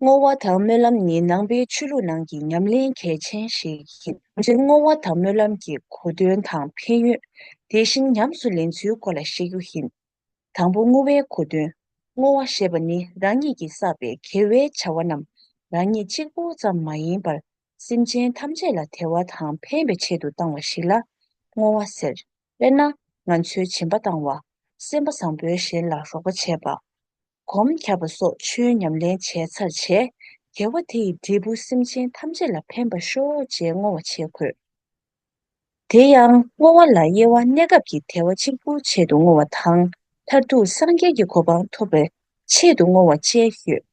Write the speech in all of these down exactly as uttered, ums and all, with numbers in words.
བསྔོ་བ་དང་སྨོན་ལམ་ནི་ནང་པའི་ཆོས་ལུགས་ནང་གི་ཉམས་ལེན་གལ་ཆེན་ཞིག་ཡིན། ད་ཕྱིན་བསྔོ་བ་དང་སྨོན་ལམ་གྱི་གོ་དོན་དང་ཕན་ཡོན། དེ་བཞིན་ཉམས་སུ་ལེན་ཚུལ་སྐོར་ལ་བཤད་རྒྱུ་ཡིན། དང་པོ། བསྔོ་བའི་གོ་དོན། བསྔོ་བ་ཞེས་པ་ནི་རང་ཉིད་ཀྱིས་བསགས་པའི་དགེ་བའི་བྱ་བ་རྣམས་རང་ཉིད་གཅིག་པུ་ཙམ་མ་ཡིན་པར། སེམས་ཅན་ཐམས་ཅད་ལ་བདེ་བ་དང་ཕན་པའི་ཆེད་དུ་བཏང་བ་ཞིག་ལ་བསྔོ་བ་ཟེར། དཔེར་ན། ང་ཚོའི་སྦྱིན་པ་བཏང་བ། སེམས་པ་བཟང་པོས་གཞན་ལ་རོགས་པ་བྱས་པ། སྒོམ་བརྒྱབ་པ་སོགས་ཆོས་ཉམས་ལེན་བྱས་ཚར་རྗེས། དགེ་བ་དེ་ཡི་འབྲས་བུ་སེམས་ཅན་ཐམས་ཅད་ལ་ཕན་པར་ཤོག་ཅེས་བསྔོ་བ་བྱེད་དགོས། དེ་ཡང་བསྔོ་བ་ལ་དབྱེ་བ་གནས་སྐབས་ཀྱི་བདེ་བ་གཅིག་པུའི་ཆེད་དུ་བསྔོ་བ་དང་། མཐར་ཐུག་སངས་རྒྱས་ཀྱི་གོ་འཕང་ཐོབ་པའི་ཆེད་དུ་བསྔོ་བ་བཅས་ཡོད།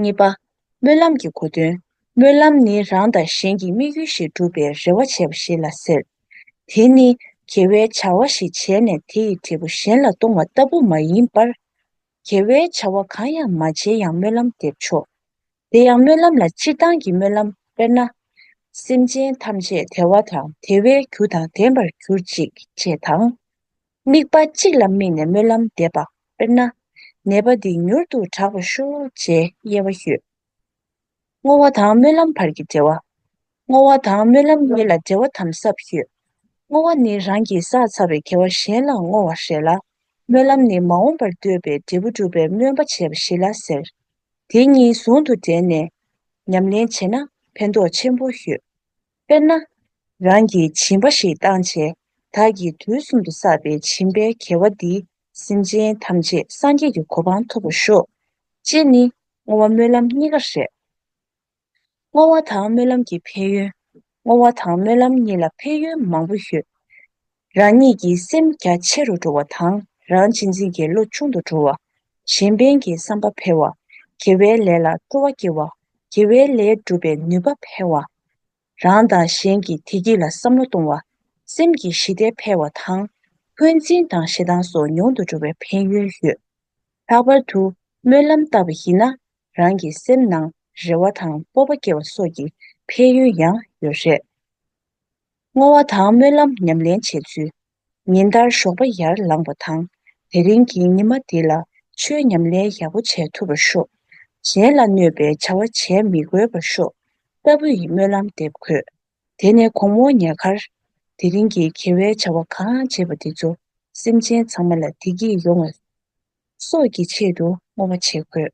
གཉིས་པ། སྨོན་ལམ་གྱི་གོ་དོན། སྨོན་ལམ་ནི་རང་དང་གཞན་གྱི་དམིགས་ཡུལ་ཞིག་སྒྲུབ་པའི་རེ་བ་བྱས་པ་ཞིག་ལ་ཟེར། དེ་ནི་དགེ་བའི་བྱ་བ་ཞིག་བྱས་ནས་དེ་ཡི་འབྲས་བུ་གཞན་ལ་གཏོང་བ་ལྟ་བུ་མ་ཡིན་པར། དགེ་བའི་བྱ་བ་གང་ཡང་མ་བྱས་ཡང་སྨོན་ལམ་འདེབས་ཆོག། དེ་ཡང་སྨོན་ལམ་ལ་སྤྱིར་བཏང་གི་སྨོན་ལམ། དཔེར་ན། སེམས་ཅན་ཐམས་ཅད་བདེ་བ་དང་བདེ་བའི་རྒྱུ་དང་ལྡན་པར་གྱུར་ཅིག་ཅེས་དང་། དམིགས་པ་གཅིག་ལ་དམིགས་ནས་སྨོན་ལམ་འདེབས་པ། དཔེར་ན། ནད་པ་འདི་མྱུར་དུ་དྲག་པར་ཤོག་ཅེས་དབྱེ་བ་ཡོད། བསྔོ་བ་དང་སྨོན་ལམ་བར་གྱི་འབྲེལ་བ། བསྔོ་བ་དང་སྨོན་ལམ་གཉིས་ལ་འབྲེལ་བ་དམ་ཟབ་ཡོད། བསྔོ་བ་ནི་རང་གིས་བསགས་ཚར་བའི་དགེ་བ་གཞན་ལ་བསྔོ་བ་རེད་ལ། སྨོན་ལམ་ནི་མ་འོངས་པར་འདོད་པའི་འབྲས་བུ་སྒྲུབ་པའི་སྨོན་པ་བྱས་པ་ཞིག་ལ་ཟེར། དེ་གཉིས་ཟུང་དུ་འབྲེལ་ནས་ཉམས་ལེན་བྱས་ན་ཕན་ཐོགས་ཆེན་པོ་ཡོད། དཔེར་ན། རང་གིས་སྦྱིན་པ་ཞིག་བཏང་རྗེས། བདག་གིས་དུས་གསུམ་དུ་བསགས་པའི་སྦྱིན་པའི་དགེ་བ་འདིས་སེམས་ཅན་ཐམས་ཅད་སངས་རྒྱས་ཀྱི་གོ་འཕང་ཐོབ་པར་ཤོག། ཅེས་ནི་བསྔོ་བ་སྨོན་ལམ་གཉིས་ཀ་རེད། བསྔོ་བ་དང་སྨོན་ལམ་གྱི་ཕན་ཡོན། བསྔོ་བ་དང་སྨོན་ལམ་གཉིས་ལ་ཕན་ཡོན་མང་པོ་ཡོད། རང་ཉིད་ཀྱི་སེམས་རྒྱ་ཆེ་རུ་འགྲོ་བ་དང་། རང་གཅེས་འཛིན་གྱི་བློ་ཆུང་དུ་འགྲོ་བ། གཞན་ཕན་གྱི་བསམ་པ་འཕེལ་བ། དགེ་བའི་ལས་ལ་སྤྲོ་བ་སྐྱེ་བ། དགེ་བའི་ལས་སྒྲུབ་པའི་ནུས་པ་འཕེལ་བ། རང་དང་གཞན་གྱི་བདེ་སྐྱིད་ལ་བསམ་བློ་གཏོང་བ། སེམས་ཀྱི་ཞི་བདེ་འཕེལ་བ་དང་། འཁོན་འཛིན་དང་ཞེ་སྡང་སོགས་ཉུང་དུ་འགྲོ་བའི་ཕན་ཡོན་ཡོད། ལྷག་པར་དུ་སྨོན་ལམ་བཏབ་པ་ཡིན་ན། རང་གི་སེམས་ནང་རེ་བ་དང་སྤོབས་པ་སྐྱེ་བ་སོགས་ཀྱི་ཕན་ཡོན་ཡང་ཡོད་རེད། བསྔོ་བ་དང་སྨོན་ལམ་ཉམས་ལེན་བྱེད་ཚུལ། ཉིན་ལྟར་ཞོགས་པ་ཡར་ལངས་པ་དང་། དེ་རིང་གི་ཉི་མ་འདི་ལ་ཆོས་ཉམས་ལེན་ཡག་པོ་བྱེད་ཐུབ་པར་ཤོག། གཞན་ལ་གནོད་པའི་བྱ་བ་བྱེད་མི་དགོས་པར་ཤོག། ལྟ་བུ་ཡི་སྨོན་ལམ་འདེབས་དགོས། དེ་ནས་དགོང་མོ་ཉལ་ཁར། དེ་རིང་གི་དགེ་བའི་བྱ་བ་གང་བྱས་པ་དེ་ཚོ་སེམས་ཅན་ཚང་མ་ལ་བདེ་སྐྱིད་ཡོང་བ་སོགས་ཀྱི་ཆེད་དུ་བསྔོ་བ་བྱེད་དགོས།